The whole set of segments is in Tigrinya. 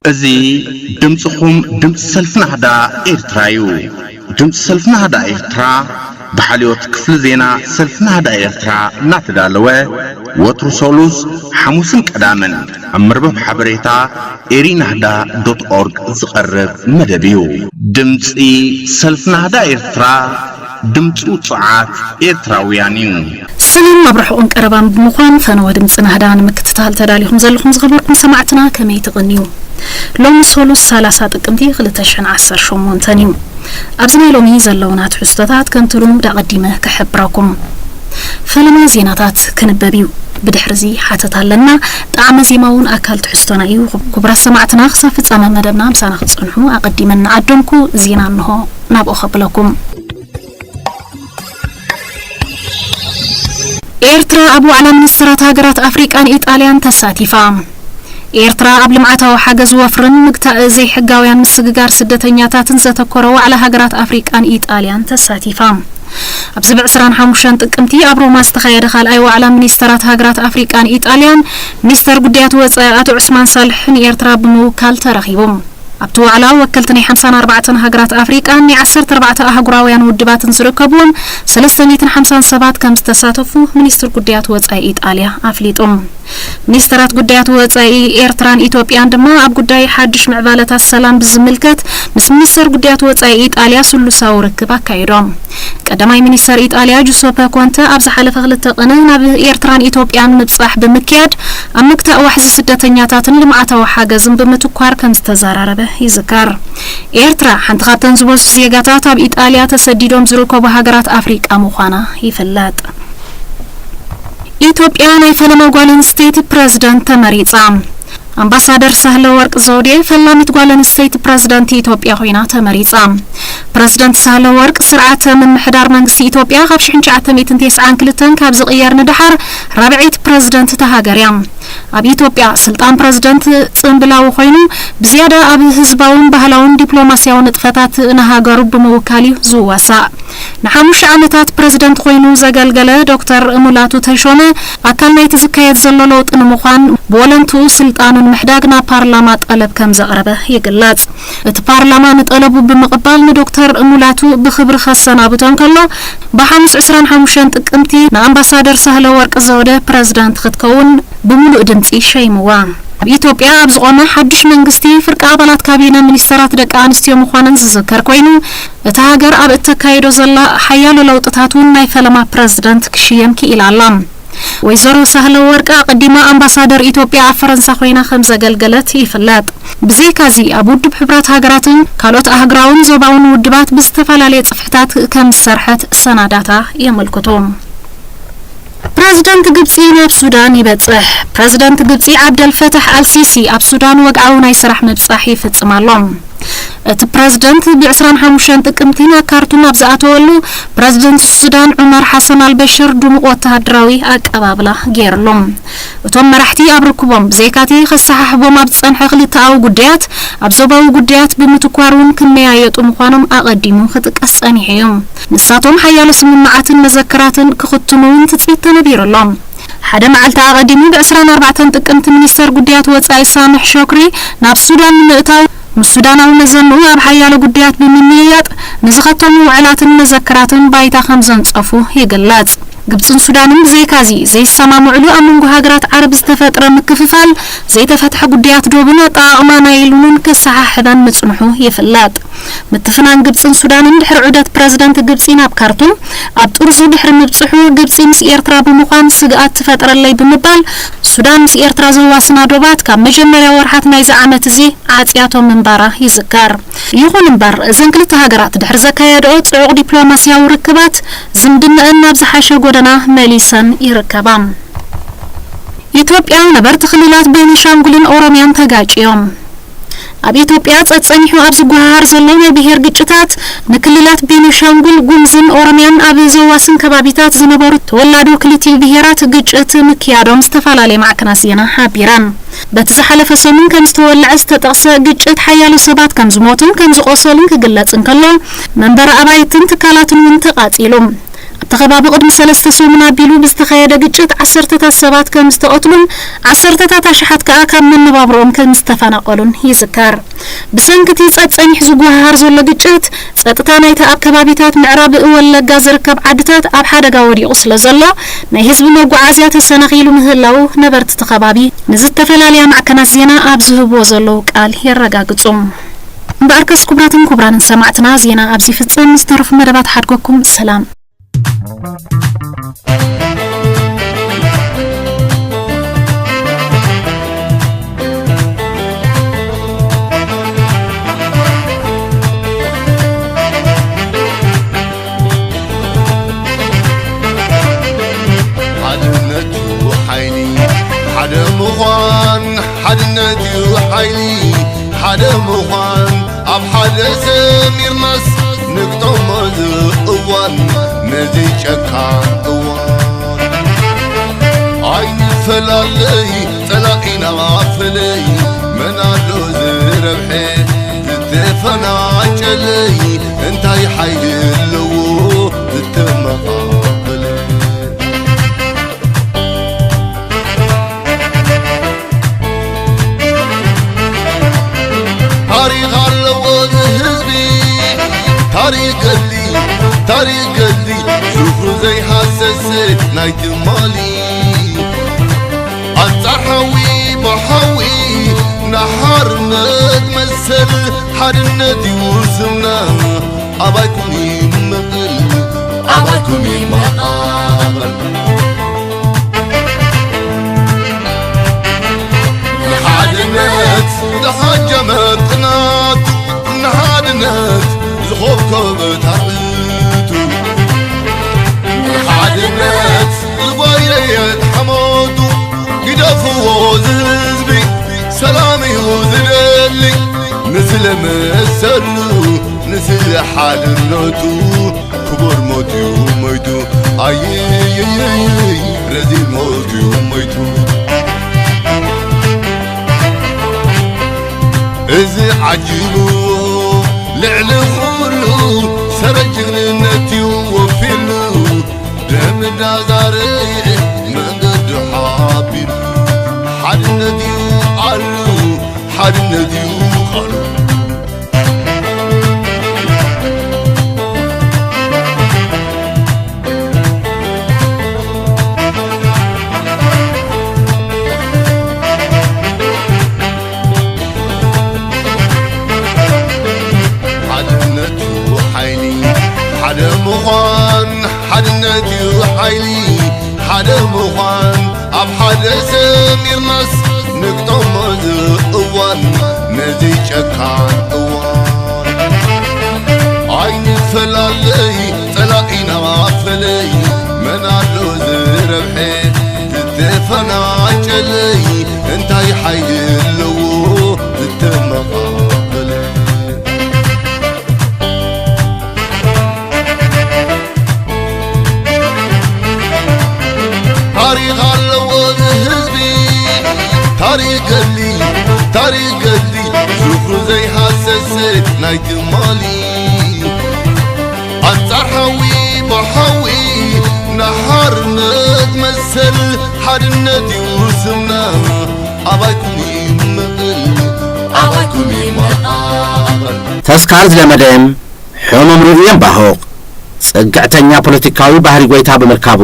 እዚ ድምፅኹም ድምፂ ሰልፊ ናህዳ ኤርትራ እዩ። ድምፂ ሰልፊ ናህዳ ኤርትራ ብሓልዮት ክፍሊ ዜና ሰልፊ ናህዳ ኤርትራ እናተዳለወ ወትሩ ሰሉስ፣ ሓሙስን ቀዳምን ኣብ መርበብ ሓበሬታ ኤሪናህዳ ዶት ኦርግ ዝቐርብ መደብ እዩ። ድምፂ ሰልፊ ናህዳ ኤርትራ፣ ድምፂ ውፁዓት ኤርትራውያን እዩ። ሰላም ኣብ ርሑቕን ቀረባን ብምዃን ፈነወ ድምፂ ናህዳ ንምክትታል ተዳሊኹም ዘለኹም ዝኸበርኩም ሰማዕትና ከመይ ትቕንዩ? ሎሚ ሰሉስ ሰላሳ ጥቅምቲ ክልተ ሽሕን ዓሰርተ ሸሞንተን እዩ። ኣብዚ ናይ ሎሚ ዘለውና ትሕዝቶታት ከምቲ ልሙድ ኣቐዲመ ክሕብረኩም። ፈለማ ዜናታት ክንበብ እዩ። ብድሕሪ እዚ ሓተታ ኣለና። ጣዕመ ዜማ እውን ኣካል ትሕዝቶና እዩ። ክቡራት ሰማዕትና ክሳብ ፍጻመ መደብና ምሳና ክትጸንሑ ኣቐዲመ እናዓደምኩ ዜና እንሆ ናብኡ ከብለኩም። ኤርትራ ኣብ ዋዕላ ሚኒስትራት ሃገራት ኣፍሪቃን ኢጣልያን ተሳቲፋ። ኤርትራ ኣብ ልምዓታዊ ሓገዝ ወፍርን ምግታእ ዘይሕጋውያን ምስግጋር ስደተኛታትን ዘተኮረ ዋዕላ ሃገራት ኣፍሪቃን ኢጣልያን ተሳቲፋ። ኣብዚ ብዕስራን ሓሙሽተን ጥቅምቲ ኣብ ሮማ ዝተኻየደ ካልኣይ ዋዕላ ሚኒስተራት ሃገራት ኣፍሪቃን ኢጣልያን፣ ሚኒስተር ጉዳያት ወጻኢ ኣቶ ዑስማን ሳልሕ ንኤርትራ ብምውካል ተረኺቡ። ኣብቲ ዋዕላ ወከልቲ ናይ ሓምሳን ኣርባዕተን ሃገራት ኣፍሪቃን ናይ ዓሰርተ ኣርባዕተ ኣህጉራውያን ውድባትን ዝርከብዎም ሰለስተ ሚእትን ሓምሳን ሰባት ከም ዝተሳተፉ ሚኒስትር ጉዳያት ወጻኢ ኢጣልያ ኣፍሊጡ። ሚኒስተራት ጉዳያት ወጻኢ ኤርትራን ኢትዮጵያን ድማ ኣብ ጉዳይ ሓድሽ ምዕባለታት ሰላም ብዝምልከት ምስ ሚኒስተር ጉዳያት ወጻኢ ኢጣልያ ስሉሳዊ ርክብ ኣካይዶም። ቀዳማይ ሚኒስተር ኢጣልያ ጁሰፐ ኮንተ ኣብ ዝሓለፈ ክልተ ቅነ ናብ ኤርትራን ኢትዮጵያን ምብጻሕ ብምክያድ ኣብ ምግታእ ዋሕዚ ስደተኛታትን ልምዓታዊ ሓገዝን ብምትኳር ከም ዝተዘራረበ ይዝከር። ኤርትራ ሓንቲ ካብተን ዝበዝሑ ዜጋታት ኣብ ኢጣልያ ተሰዲዶም ዝርከቡ ሃገራት ኣፍሪቃ ምዃና ይፍለጥ። ኢትዮጵያ ናይ ፈለማ ጓል ኣንስተይቲ ፕረዚደንት ተመሪጻ። ኣምባሳደር ሳህለ ወርቅ ዘውዴ ፈላሚት ጓል ኣንስተይቲ ፕረዚደንት ኢትዮጵያ ኮይና ተመሪጻ። ፕረዚደንት ሳህለ ወርቅ ስርዓተ ምምሕዳር መንግስቲ ኢትዮጵያ ካብ ሽሕን ትሽዓተ ሚእትን ተስዓን ክልተን ካብ ዝቕየር ንደሓር ራብዐይቲ ፕረዚደንት እታ ሃገር እያ። ኣብ ኢትዮጵያ ስልጣን ፕረዚደንት ጽምብላዊ ኮይኑ ብዝያዳ ኣብ ህዝባውን ባህላውን ዲፕሎማስያዊ ንጥፈታት ንሃገሩ ብምውካል እዩ ዝዋሳእ። ንሓሙሽተ ዓመታት ፕረዚደንት ኮይኑ ዘገልገለ ዶክተር ሙላቱ ተሾመ ኣካል ናይቲ ዝካየድ ዘሎ ለውጢ ንምዃን ብወለንትኡ ስልጣኑ ንምሕዳግ ናብ ፓርላማ ጠለብ ከም ዘቕረበ ይግለጽ። እቲ ፓርላማ ንጠለቡ ብምቕባል ንዶክተር ሙላቱ ብኽብሪ ከሰናብቶ እንከሎ ብሓሙስ ዕስራን ሓሙሽተን ጥቅምቲ ንኣምባሳደር ሳህለ ወርቅ ዘውደ ፕረዚዳንት ክትከውን ብምሉእ ድምጺ ሸይምዋ። ኣብ ኢትዮጵያ ኣብ ዝቖመ ሓድሽ መንግስቲ ፍርቂ ኣባላት ካቢነ ሚኒስተራት ደቂ ኣንስትዮ ምዃነን ዝዝከር ኮይኑ እታ ሃገር ኣብ እተካይዶ ዘላ ሓያሎ ለውጥታት እውን ናይ ፈለማ ፕረዚደንት ክሽየም ክኢላ ኣላ። ወይዘሮ ሳህለ ወርቅ ኣቐዲማ ኣምባሳደር ኢትዮጵያ ኣብ ፈረንሳ ኮይና ከም ዘገልገለት ይፍለጥ። ብዘይካዚ ኣብ ውድብ ሕቡራት ሃገራትን ካልኦት ኣህጉራውን ዞባውን ውድባት ብዝተፈላለየ ጽፍሕታት ከም ዝሰርሐት ሰናዳታ የመልክቱ። ፕረዚደንት ግብጺ ናብ ሱዳን ይበጽሕ። ፕረዚደንት ግብጺ ዓብደል ፈታሕ ኣልሲሲ ኣብ ሱዳን ወግዓዊ ናይ ስራሕ ምብጻሕ ይፍጽም ኣሎ። እቲ ፕረዚደንት ብ ዕስራን ሓሙሽተን ጥቅምቲ ናብ ካርቱም ኣብ ዝኣተወሉ ፕረዚደንት ሱዳን ዑመር ሓሰን ኣልበሽር ድሙቕ ወተሃደራዊ ኣቀባብላ ገይርሉ። እቶም መራሕቲ ኣብ ርክቦም ብዘይካቲ ከሰሓሕቦም ኣብ ዝጸንሐ ክልተኣዊ ጉዳያት ኣብ ዞባዊ ጉዳያት ብምትኳር እውን ክመያየጡ ምዃኖም ኣቐዲሙ ክጥቀስ ጸኒሑ እዩ። ንሳቶም ሓያሎ ስምምዓትን መዘክራትን ክኽትሙ እውን ትጽቢት ተነቢሩ ኣሎ። ሓደ መዓልቲ ኣቐዲሙ ብ ዕስራን ኣርባዕተን ጥቅምቲ ሚኒስተር ጉዳያት ወጻኢ ሳምሕ ሾክሪ ናብ ሱዳን ንምእታው ምስ ሱዳናዊ መዘንኡ ኣብ ሓያሎ ጉዳያት ብምምይያጥ ንዝኸተሙ ውዕላትን መዘክራትን ባይታ ከም ዘንጸፉ ይግለጽ። ግብጽን ሱዳንን ብዘይካዚ ዘይሰማምዕሉ ኣብ መንጎ ሃገራት ዓረብ ዝተፈጥረ ምክፍፋል ዘይተፈትሐ ጉዳያት ዶብን ኣጠቓቕማ ናይል እውን ከሰሓሕበን ምጽንሑ ይፍለጥ። ምትፍናን ግብጽን ሱዳንን ድሕሪ ዑደት ፕረዚደንት ግብጺ ናብ ካርቱም ኣብ ጥርዙ ድሕሪ ምብጽሑ ግብጺ ምስ ኤርትራ ብምዃን ስግኣት ትፈጥረለይ ብምባል ሱዳን ምስ ኤርትራ ዘዋስና ዶባት ካብ መጀመርያ ወርሓት ናይዚ ዓመት እዚ ዓጽያቶ ምንባራ ይዝከር። ይኹን እምበር እዘን ክልተ ሃገራት ድሕሪ ዘካየድኦ ጽዑቕ ዲፕሎማስያዊ ርክባት ዝምድነኣን ናብ ዝሓሸ ጎደና መሊሰን ይርከባ። ኢትዮጵያ ነበርቲ ክልላት ቤኒሻንጉልን ኦሮምያን ተጋጭዮም። ኣብ ኢትዮጵያ ጸጸኒሑ ኣብ ዝጓሃሃር ዘሎ ናይ ብሄር ግጭታት ንክልላት ቤኒሻንጉል ጉምዝን ኦሮምያን ኣብ ዘዋስን ከባቢታት ዝነበሩ ተወላዶ ክልቲኡ ብሄራት ግጭት ምክያዶም ዝተፈላለየ ማዕከናት ዜና ሓቢረን። በቲ ዝሓለፈ ሰሙን ከም ዝተወልዐ ዝተጠቕሰ ግጭት ሓያሎ ሰባት ከም ዝሞቱን ከም ዝቖሰሉን ክግለጽ እንከሎ መንበሪ ኣባይትን ትካላትን እውን ተቓጺሉ። እቲ ከባቢ ቅድሚ ሰለስተ ሰሙን ኣቢሉ ብዝተኻየደ ግጭት ዓሰርተታት ሰባት ከም ዝተቐትሉን ዓሰርተታት ኣሽሓት ከኣ ካብ መነባብሮኦም ከም ዝተፈናቐሉን ይዝከር። ብሰንኪ እቲ ጸጸኒሑ ዝጓሃሃር ዘሎ ግጭት፣ ጸጥታ ናይቲ ኣብ ከባቢታት ምዕራብ ወለጋ ዝርከብ ዓድታት ኣብ ሓደጋ ወዲቑ ስለ ዘሎ፣ ናይ ህዝቢ መጓዓዝያ ተሰናኺሉ ምህላዉ ነበርቲ እቲ ከባቢ ንዝተፈላለያ ማዕከናት ዜና ኣብ ዝህብዎ ዘለዉ ቃል የረጋግጹ። እምበኣርከስ ክቡራትን ክቡራንን ሰማዕትና፣ ዜና ኣብዚ ይፍጸም። ዝተረፉ መደባት ሓድገኩም። ሰላም። ሓድነት እዩ ሓይሊ፣ ሓደ ምዃን፣ ሓድነት እዩ ሓይሊ፣ ሓደ ምዃን። ኣብ ሓደ ሰሚርናስ ንግጠሞ እዚ እዋን፣ ነዚ ጨካን እዋን። ኣይንፈላለይ፣ ጸላኢና ፈለይ፣ መን ኣሎ ዝረብሐ? ዝተፈናጨለይ እንታይ ሓይሊ ኣለዎ ዝተመቓቐለ? ታሪኽ ኣለዎ እዚ ህዝቢ፣ ታሪኽ ገድሊ፣ ታሪኽ ገድሊ፣ ዝኽሩ ዘይሃሰስ ናይ ትማሊ። ኣንጻር ሓዊ ብሓዊ ንሓርነት መሰል፣ ሓድነት እዩ ስምና። ኣባይኩም ይመቕል፣ ኣባይኩም ይመቓቐል። ንሓድነት ዝሓጀመ ጽናት፣ ንሓድነት ዝኾብኮበ ታዕቱ፣ ንሓድነት ዝጓየየ ሓሞቱ፣ ግደፍዎ እዚ ህዝቢ ሰላም እዩ ዝደሊ። ንስለ መሰሉ፣ ንስለ ሓድነቱ፣ ክቡር ሞት እዩ ሞይቱ። ኣይይይይይ፣ ረዚን ሞት እዩ ሞይቱ። እዚ ዓጅቡ ልዕሊ ኩሉ ሰረ ጅግንነት እዩ ወፊሉ። ደም እንዳዛረየ መንገዱ ሓቢሩ። ሓድነት እዩ ቃሉ፣ ሓድነት እዩ ቃሉ። ሓድነቱ ሓይሊ፣ ሓደ ምዃን፣ ሓድነቱ ሓይሊ፣ ሓደ ምዃን። ኣብ ሓደ ሰሚርናስ ንግጠሞ እዚ እዋን፣ ነዚ ጨካን እዋን። ኣይንፈላለይ፣ ጸላኢና ፈለይ፣ መን ኣሎ ዝረብሐ? ዝተፈናጨለይ እንታይ ሓይሊ ኣለዎ ዝተመቓቐለ? ታሪኽ ኣለዎ እዚ ህዝቢ፣ ታሪኽ ገድሊ፣ ታሪኽ ገድሊ፣ ዝኽሩ ዘይሃሰስ ናይ ትማሊ። ኣንጻር ሓዊ ብሓዊ ንሓርነት መሰል፣ ሓድነት እዩ ስምና። ኣባይኩም ይመቕል፣ ኣባይኩም ይመቓቐል። ተስካር ዝለመደ ሕሙም ርእዩ የንባሁቕ። ጽግዕተኛ ፖለቲካዊ ባህሪ ጎይታ ብምርካቡ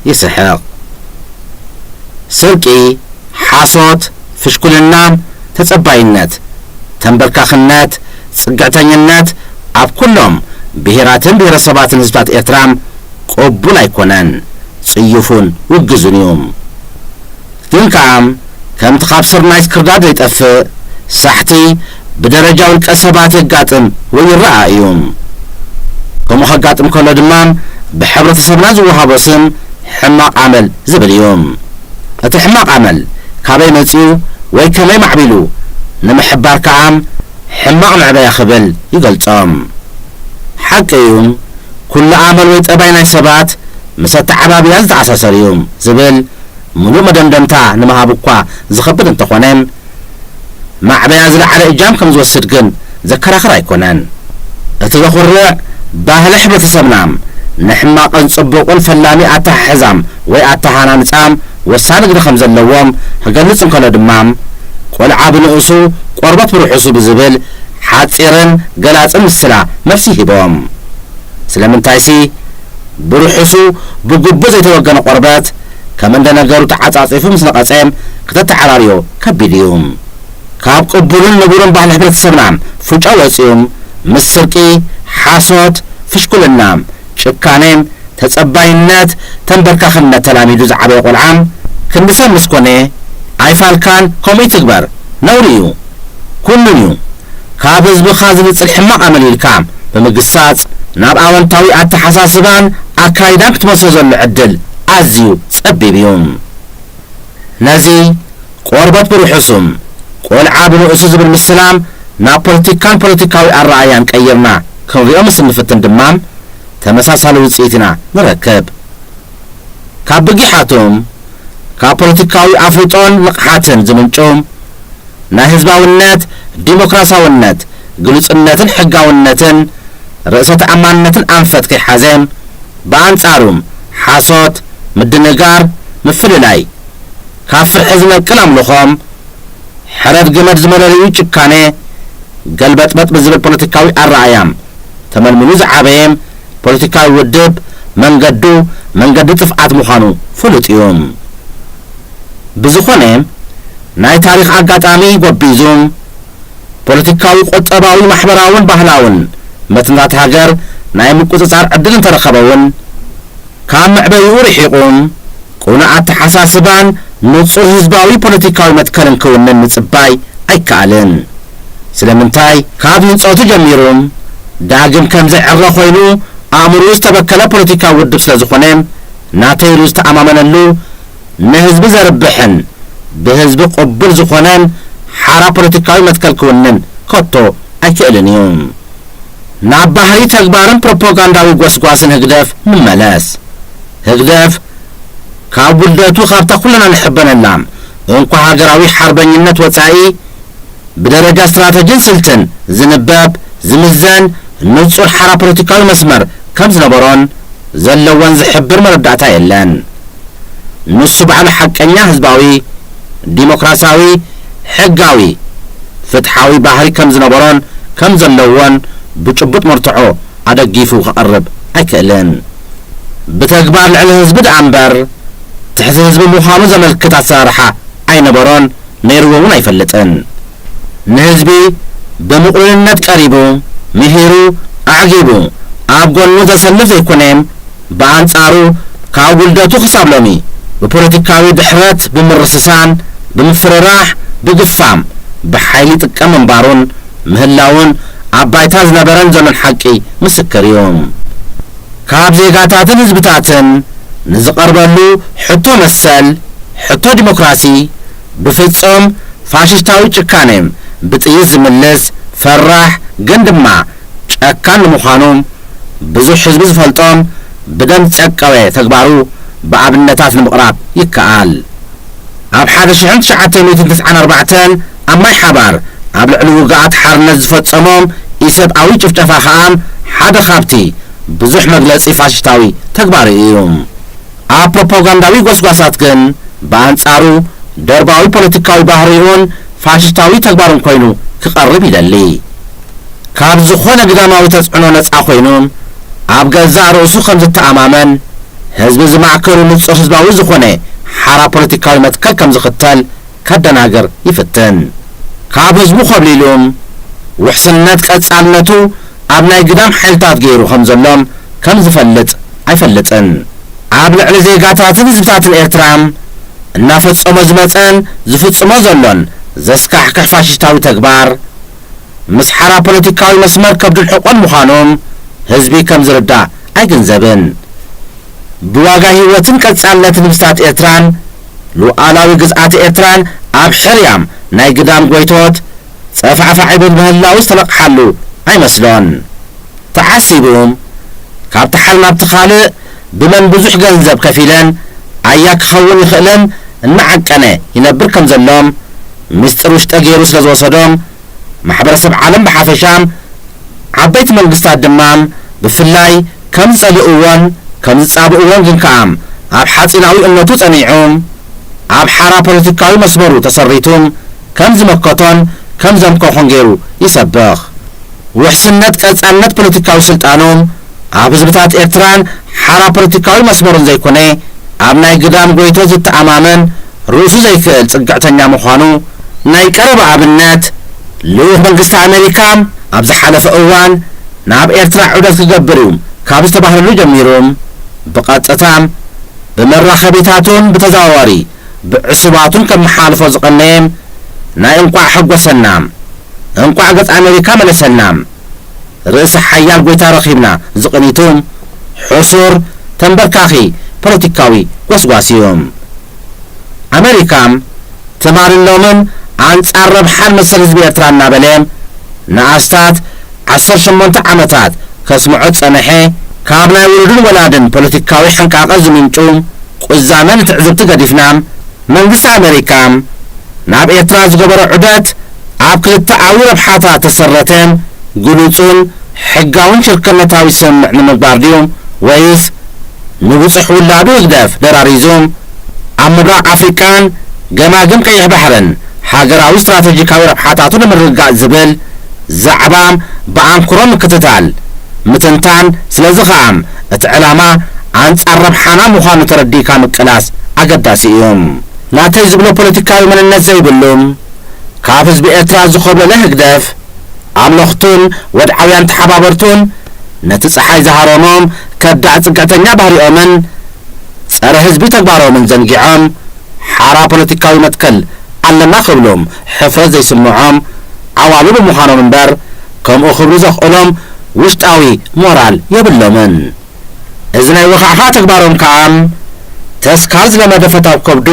ይስሕቕ። ስርቂ፣ ሓሶት፣ ፍሽኩልና፣ ተጸባይነት፣ ተንበርካኽነት፣ ጽግዕተኝነት ኣብ ኩሎም ብሄራትን ብሄረሰባትን ህዝብታት ኤርትራ ቅቡል ኣይኮነን፣ ጽዩፉን ውግዙን እዩ። ግን ከኣ ከምቲ ካብ ስርናይ ክርዳድ ዘይጠፍእ ሳሕቲ ብደረጃ ውልቀ ሰባት የጋጥም ወይ ይረኣ እዩ። ከምኡ ከጋጥም ከሎ ድማ ብሕብረተሰብና ዝወሃቦ ስም ሕማቕ ኣመል ዝብል እዩ። እቲ ሕማቕ ኣመል ካበይ መጺኡ ወይ ከመይ ማዕቢሉ ንምሕባር ከኣ ሕማቕ መዕበያ ክብል ይገልጾ። ሓቂ እዩ፣ ኩሉ ኣመል ወይ ጠባይ ናይ ሰባት ምስ ኣተዓባብያ ዝተኣሳሰር እዩ ዝብል ምሉእ መደምደምታ ንምሃብ እኳ ዝኸብድ እንተኾነ፣ ማዕበያ ዝለዓለ እጃም ከም ዝወስድ ግን ዘከራኽር ኣይኮነን። እቲ ዘኹርዕ ባህሊ ሕብረተሰብና ንሕማቕን ጽቡቕን ፈላሚ ኣተሓሕዛም ወይ ኣተሃናንጻም ወሳኒ ግደ ከም ዘለዎም ክገልጽ እንከሎ ድማ፣ ቆልዓ ብንኡሱ ቆርበት ብርሑሱ ብዝብል ሓጺርን ገላጽን ምስላ መልሲ ሂቦም። ስለምንታይሲ ብርሑሱ ብግቡእ ዘይተወገነ ቆርበት ከም እንደ ነገሩ ተዓጻጺፉ ምስ ነቐጸ ክተተዓራርዮ ከቢድ እዩ። ካብ ቅቡልን ንቡርን ባህሊ ሕብረተሰብና ፍጮ ወጺኡ ምስ ስርቂ፣ ሓሶት፣ ፍሽኩልና፣ ጭካኔ፣ ተጸባይነት፣ ተንበርካኽነት ተላሚዱ ዝዓበየ ቆልዓ ክንዲ ሰብ ምስ ኮነ ኣይፋልካን ከምኡ ይትግበር፣ ነውሪ እዩ። ኩኑን እዩ። ካብ ህዝብኻ ዝንጽል ሕማቕ ኣመል ኢልካ ብምግሳጽ ናብ ኣወንታዊ ኣተሓሳስባን ኣካይዳን ክትመልሶ ዘሎ ዕድል ኣዝዩ ጸቢብ እዩ። ነዚ ቆርበት ብርሑሱ ቆልዓ ብንኡሱ ዝብል ምስላ ናብ ፖለቲካን ፖለቲካዊ ኣረኣእያን ቀይርና ክንሪኦ ምስ እንፍትን ድማ ተመሳሳሊ ውጽኢት ኢና ንረክብ። ካብ ብጊሓቱ ካብ ፖለቲካዊ ኣፍልጦን ንቕሓትን ዝምንጩ ናይ ህዝባውነት፣ ዲሞክራሲያውነት፣ ግሉጽነትን ሕጋውነትን ርእሰ ተኣማንነትን ኣንፈት ከይሓዘ፣ ብኣንጻሩ ሓሶት፣ ምድንጋር፣ ምፍልላይ፣ ካብ ፍርሒ ዝነቅል ኣምልኾ፣ ሕረድ ገመድ ዝመለለዩ ጭካኔ፣ ገልበጥበጥ ብዝብል ፖለቲካዊ ኣረኣእያ ተመልሚሉ ዝዓበየ ፖለቲካዊ ውድብ መንገዱ መንገዲ ጥፍኣት ምዃኑ ፍሉጥ እዩ። ብዝኾነ፣ ናይ ታሪኽ ኣጋጣሚ ጎቢዙ፣ ፖለቲካዊ፣ ቁጠባዊ፣ ማሕበራውን ባህላውን መትንታት ሃገር ናይ ምቁጽጻር ዕድል እንተረኸበ እውን፣ ካብ መዕበይኡ ርሒቑ፣ ቅኑዕ ኣተሓሳስባን ንጹር ህዝባዊ ፖለቲካዊ መትከልን ክውንን ምጽባይ ኣይከኣልን። ስለምንታይ? ካብ ህንጸቱ ጀሚሩ፣ ዳግም ከም ዝዕረ ኮይኑ ኣእምሮኡ ዝተበከለ ፖለቲካዊ ውድብ ስለ ዝኾነ፣ ናተይ ኢሉ ዝተኣማመነሉ፣ ንህዝቢ ዘርብሕን ብህዝቢ ቅቡል ዝኾነን ሓራ ፖለቲካዊ መትከል ክውንን ከቶ ኣይክእልን እዩ። ናብ ባህሪ ተግባርን ፕሮፓጋንዳዊ ጎስጓስን ህግደፍ ንመለስ። ህግደፍ ካብ ውልደቱ ካብታ ኩልና ንሕበነላ እንኮ ሃገራዊ ሓርበኝነት ወጻኢ፣ ብደረጃ ስትራተጂን ስልትን ዝንበብ፣ ዝምዘን፣ ንጹር ሓራ ፖለቲካዊ መስመር ከም ዝነበሮን ዘለዎን ዝሕብር መረዳእታ የለን። ንሱ ባዕሉ ሓቀኛ ህዝባዊ፣ ዲሞክራሲያዊ፣ ሕጋዊ፣ ፍትሓዊ ባህሪ ከም ዝነበሮን ከም ዘለዎን ብጭቡጥ መርትዖ ኣደጊፉ ከቕርብ ኣይክእልን። ብተግባር ልዕሊ ህዝቢ ደኣ እምበር ትሕቲ ህዝቢ ምዃኑ ዘመልክት ኣሰራርሓ ኣይነበሮን፣ ነይርዎ እውን ኣይፈልጥን። ንህዝቢ ብምቕሉልነት ቀሪቡ፣ ምሂሩ፣ ኣዕጊቡ ኣብ ጎኑ ዘሰልፍ ዘይኮነ፣ ብኣንጻሩ ካብ ውልደቱ ክሳብ ሎሚ ብፖለቲካዊ ድሕረት፣ ብምርስሳን፣ ብምፍርራሕ፣ ብግፋም፣ ብሓይሊ ይጥቀም ምንባሩን ምህላውን ኣብ ባይታ ዝነበረን ዘሎን ሓቂ ምስክር እዩ። ካብ ዜጋታትን ህዝብታትን ንዝቐርበሉ ሕቶ መሰል፣ ሕቶ ዲሞክራሲ፣ ብፍጹም ፋሽስታዊ ጭካኔ ብጥይት ዝምልስ ፈራሕ ግን ድማ ጨካን ንምዃኑ ብዙሕ ህዝቢ ዝፈልጦም ብደም ዝጨቀወ ተግባሩ ብኣብነታት ንምቕራብ ይከኣል። ኣብ ሓደ ሽሕን ትሽዓተ ሚእትን ተስዓን ኣርባዕተን ኣብ ማይ ሓባር ኣብ ልዕሊ ውግኣት ሓርነት ዝፈጸሞም ኢሰብኣዊ ጭፍጨፋ ከኣ ሓደ ካብቲ ብዙሕ መግለጺ ፋሽስታዊ ተግባሩ እዩ። ኣብ ፕሮፓጋንዳዊ ጎስጓሳት ግን ብኣንጻሩ ደርባዊ ፖለቲካዊ ባህሪኡን ፋሽስታዊ ተግባሩን ኮይኑ ክቐርብ ይደሊ። ካብ ዝኾነ ግዳማዊ ተጽዕኖ ነጻ ኮይኑ ኣብ ገዛእ ርእሱ ከም ዝተኣማመን ህዝቢ ዝማእከሉ ንጹር ህዝባዊ ዝኾነ ሓራ ፖለቲካዊ መትከል ከም ዝኽተል ከደናግር ይፍትን። ካብ ህዝቡ ኮብሊሉ ውሕስነት ቀጻልነቱ ኣብ ናይ ግዳም ሓይልታት ገይሩ ከም ዘሎን ከም ዝፈልጥ ኣይፈልጥን። ኣብ ልዕሊ ዜጋታትን ህዝብታትን ኤርትራ እናፈጸሞ ዝመጸን ዝፍጽሞ ዘሎን ዘስካሕክሕ ፋሽስታዊ ተግባር ምስ ሓራ ፖለቲካዊ መስመር ከብድን ሕቆን ምዃኑ ህዝቢ ከም ዝርዳእ ኣይግንዘብን። ብዋጋ ህይወትን ቀጻልነትን ህዝብታት ኤርትራን ሉዓላዊ ግዝኣት ኤርትራን ኣብ ሕርያም ናይ ግዳም ጎይቶት ጸፋዕፋዕ ይብል ምህላው ዝተነቕሓሉ ኣይመስሎን። ተዓሲቡ ካብቲ ሓደ ናብቲ ካልእ ብመን ብዙሕ ገንዘብ ከፊለን ኣያ ክኸውን ይኽእልን እናዓቀነ ይነብር ከም ዘሎ ምስጢር ውሽጠ ገይሩ ስለ ዝወሰዶም ማሕበረሰብ ዓለም ብሓፈሻ ዓበይቲ መንግስታት ድማ ብፍላይ ከም ዝጸልእዎን ከም ዝጻብእዎን ግን ከኣ ኣብ ሓጺናዊ እምነቱ ጸኒዑ ኣብ ሓራ ፖለቲካዊ መስመሩ ተሰሪቱ ከም ዝመከቶን ከም ዘምከኾን ገይሩ ይሰብኽ። ውሕስነት ቀጻልነት ፖለቲካዊ ስልጣኑ ኣብ ህዝብታት ኤርትራን ሓራ ፖለቲካዊ መስመሩን ዘይኮነ ኣብ ናይ ግዳም ጎይቶ ዝተኣማመን ርእሱ ዘይክእል ጽግዕተኛ ምዃኑ ናይ ቀረባ ኣብነት ልኡኽ መንግስቲ ኣሜሪካ ኣብ ዝሓለፈ እዋን ናብ ኤርትራ ዑደት ክገብር እዩ ካብ ዝተባህለሉ ጀሚሩ ብቐጥታ ብመራኸቢታቱን ብተዘዋዋሪ ብዕሱባቱን ከመሓላልፎ ዝቐነየ ናይ እንቋዕ ሓጎሰና፣ እንቋዕ ገጽ ኣሜሪካ መለሰልና፣ ርእሰ ሓያል ጎይታ ረኺብና ዝቕኒቱ ሕሱር ተንበርካኺ ፖለቲካዊ ጎስጓስ እዩ። ኣሜሪካ ትማልን ሎምን ኣንጻር ረብሓን መሰል ህዝቢ ኤርትራ እናበለ ንኣስታት ዓሰርተ ሸሞንተ ዓመታት ከስምዖ ዝጸንሐ ካብ ናይ ውሉድን ወላድን ፖለቲካዊ ሕንቃቐ ዝምንጩ ቁዛመ ንትዕዝብቲ ገዲፍና መንግስቲ ኣሜሪካ ናብ ኤርትራ ዝገበሮ ዑደት ኣብ ክልተኣዊ ረብሓታት ተሰረተ ግሉጽን ሕጋውን ሽርክነታዊ ስምምዕ ንምግባር ድዩ ወይስ ንብጹሕ ውላዱ ህግደፍ ደራሪዙ ኣብ ምብራቕ ኣፍሪቃን ገማግም ቀይሕ ባሕርን ሃገራዊ ስትራተጂካዊ ረብሓታቱ ንምርግጋጽ ዝብል ዛዕባ ብኣንክሮ ምክትታል፣ ምትንታን፣ ስለዚ ኸኣ እቲ ዕላማ ኣንጻር ረብሓና ምዃኑ ተረዲእካ ምቅላስ ኣገዳሲ እዩ። ናተይ ዝብሎ ፖለቲካዊ መንነት ዘይብሉ፣ ካብ ህዝቢ ኤርትራ ዝኾብለለ ህግደፍ፣ ኣምለኽቱን ወድዓውያን ተሓባበርቱን ነቲ ጸሓይ ዝሃረሞም ከዳዕ ጽግዕተኛ ባህሪኦምን ጸረ ህዝቢ ተግባሮምን ዘንጊዖም ሓራ ፖለቲካዊ መትከል ኣለና ክብሉ ሕፍረት ዘይስምዖም ዓዋሉ ብምዃኖም እምበር ከምኡ ክብሉ ዘኽእሎም ውሽጣዊ ሞራል የብሎምን። እዚ ናይ ወኻዕኻዕ ተግባሮም ከኣ ተስካር ዝለመደ ፈታው ከብዱ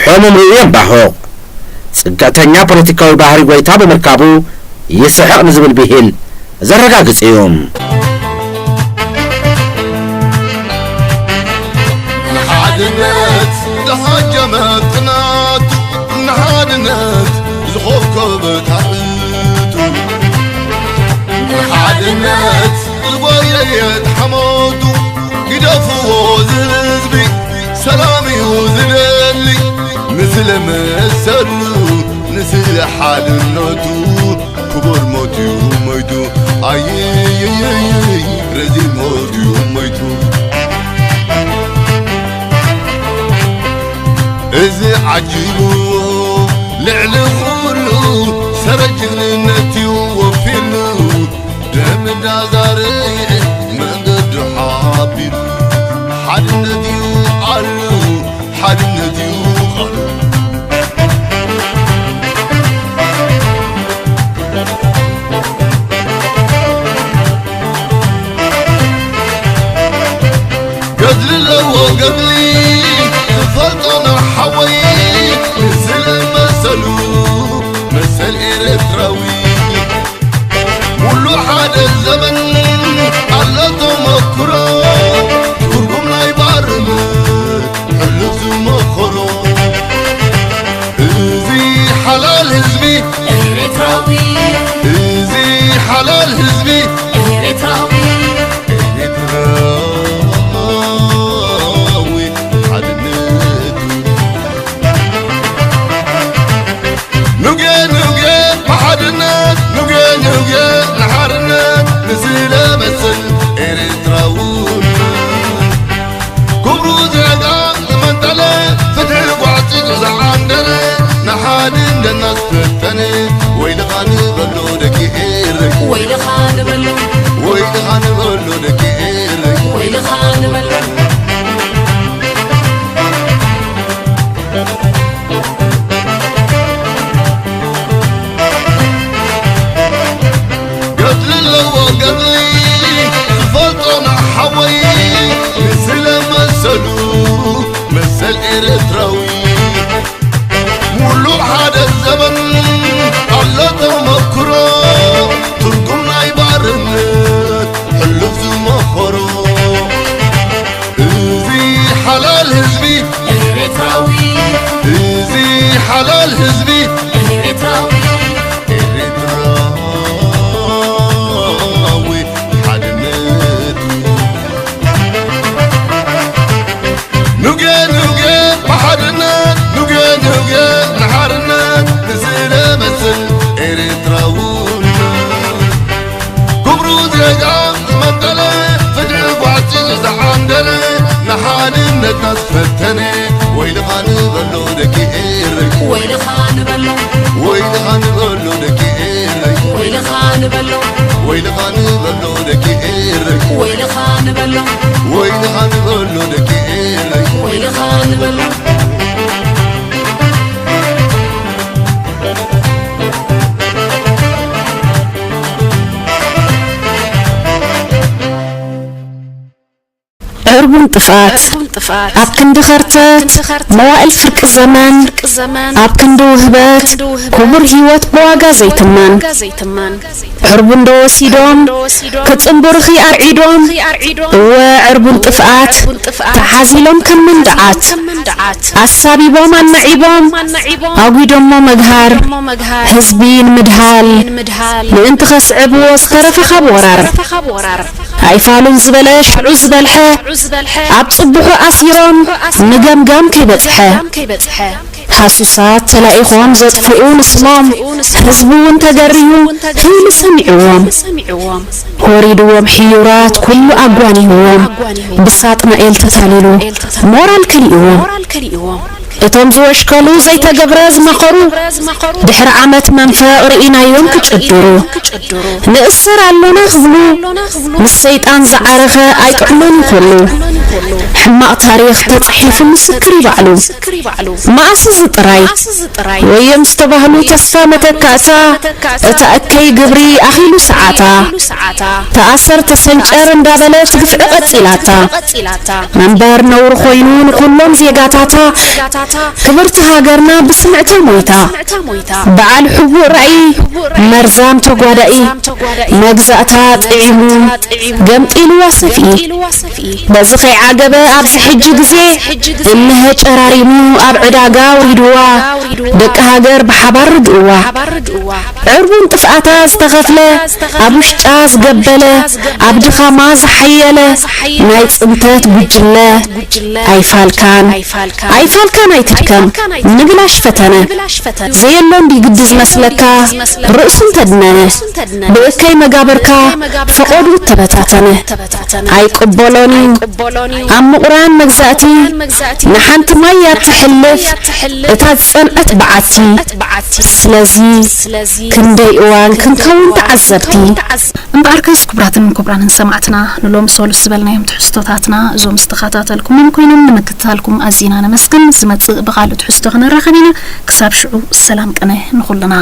ሕሙም ርእዩ የምባሁቕ። ጽግዕተኛ ፖለቲካዊ ባህሪ ጎይታ ብምርካቡ ይስሕቕ ንዝብል ብሂል ዘረጋግጽ እዩ። ንሓድነት ዝሃጀመ ጽናቱ፣ ንሓድነት ዝኾብኮበ ታዕቱ፣ ንሓድነት ዝጎየየ ሓሞቱ፣ ግደፍዎ ዝህዝቢ ሰላም እዩ ዝደሊ፣ ንስለ መሰሉ ንስለ ሓድነቱ። ክቡር ሞት እዩ ሞይቱ፣ ኣይይይይይ፣ ረዚን ሞት እዩ ሞይቱ። እዚ ዓጂቡ ልዕሊ ኩሉ ሰረ ጅግንነት እዩ ወፊሉ፣ ደም እንዳዛረየ መንገዱ ሓቢሩ፣ ሓድነት እዩ ቃሉ፣ ሓድነት እዩ ቃሉ። ገድሊ ኣለዎ ገድሊ ዝፈልጦ ንሓወይ፣ ንስለ መሰሉ መሰል ኤርትራዊ። ሙሉ ሓደ ዘመን ኣሎ ተመክሮ፣ ትርጉም ናይ ባርነት ሕሉፍ ዝመኸሮ። እዚ ሓላል ህዝቢ ኤርትራዊ፣ እዚ ሓላል ህዝቢ ኤርትራዊ፣ ኤርትራዊ ሓድነቱ። ኑጌ ኑጌ ብሓድነት፣ ኑጌ ኑጌ ንሓርነት፣ ወይልኻ ንበሎ ደቂ ኤረይ፣ ወይልኻ ንበሎ፣ ወይልኻ ንበሎ ደቂ ኤረይ፣ ወይልኻ ንበሎ። ዕርቡን ጥፍኣት ኣብ ክንዲ ኸርተት መዋእል ፍርቂ ዘመን፣ ኣብ ክንዲ ውህበት ክቡር ህይወት ብዋጋ ዘይትመን። ዕርቡን ዶ ወሲዶም ክጽንቡርኺ ኣርዒዶም፣ እወ ዕርቡን ጥፍኣት ተሓዚሎም ከም መንድዓት ኣሳቢቦም ኣናዒቦም ኣጒዶሞ መግሃር ህዝቢ ንምድሃል ምእንቲ ኸስዕብዎ ዝተረፈ ኻብ ወራር። ኣይፋሉን ዝበለ ሽዑ ዝበልሐ ኣብ ጽብሑ ኣሲሮም ንገምጋም ከይበጽሐ ሃሱሳት ተላኢኾም ዘጥፍኡ ንስሞም ህዝቢ እውን ተገርዩ ክብሉ ሰሚዕዎም ወሪድዎም ሕዩራት ኩሉ ኣጓኒህዎም ብሳጥናኤል ተታሊሉ ሞራል ከሊእዎም እቶም ዝወሽከሉ ዘይተገብረ ዝመኸሩ ድሕሪ ዓመት መንፈቕ ርኢናዮም ክጭድሩ ንእሰር ኣሎና ክብሉ ምስ ሰይጣን ዝዓረኸ ኣይጥዕሞን ይኾሉ ሕማቕ ታሪኽ ተጻሒፉ ምስክር ይባዕሉ መኣስ እዚ ጥራይ ወዮም ዝተባህሉ ተስፋ መተካእታ እታ እከይ ግብሪ ኣኺሉ ሰዓታ ተኣሰር ተሰንጨር እንዳበለት ግፍዒ ቀጺላታ መንበር ነውሪ ኮይኑ ንኹሎም ዜጋታታ ክብርቲ ሃገርና ብስምዕታ ሞይታ በዓል ሕቡእ ራእይ መርዛም ተጓዳኢ መግዛእታ ጥዒሙ ገምጢልዋ ሰፍኢ በዚ ከይዓገበ ኣብዚ ሕጂ ግዜ እነሀ ጨራሪሙ ኣብ ዕዳጋ ኣውሪድዋ ደቂ ሃገር ብሓባር ርድእዋ ዕርቡን ጥፍኣታ ዝተኸፍለ ኣብ ውሽጣ ዝገበለ ኣብ ድኻማ ዝሓየለ ናይ ጽንተት ጉጅለ ኣይፋልካን ኣይፋልካን ኣይትድከም ንብላሽ ፈተነ ዘየሎ እንዲ ግዲ ዝመስለካ ርእሱ እንተድነነ ብእከይ መጋበርካ ፈቐዱ ተበታተነ ኣይቅበሎን እዩ ኣብ ምቑራን መግዛእቲ ንሓንቲ ማይ እያ ትሕልፍ እታ ዝጸንዐት በዓቲ ስለዚ ክንደይ እዋን ክንከውን ተዓዘብቲ እምበኣርከስ ክቡራትን ክቡራንን ሰማዕትና ንሎም ሰሉስ ዝበልናዮም ትሕዝቶታትና እዞም ዝተኸታተልኩሞም ኮይኖም ንምክትታልኩም ኣዚና ነመስግን ዝመፅእ ብካልእ ትሕዝቶ ክንራኸብ ኢና ክሳብ ሽዑ ሰላም ቅነ ንኹልና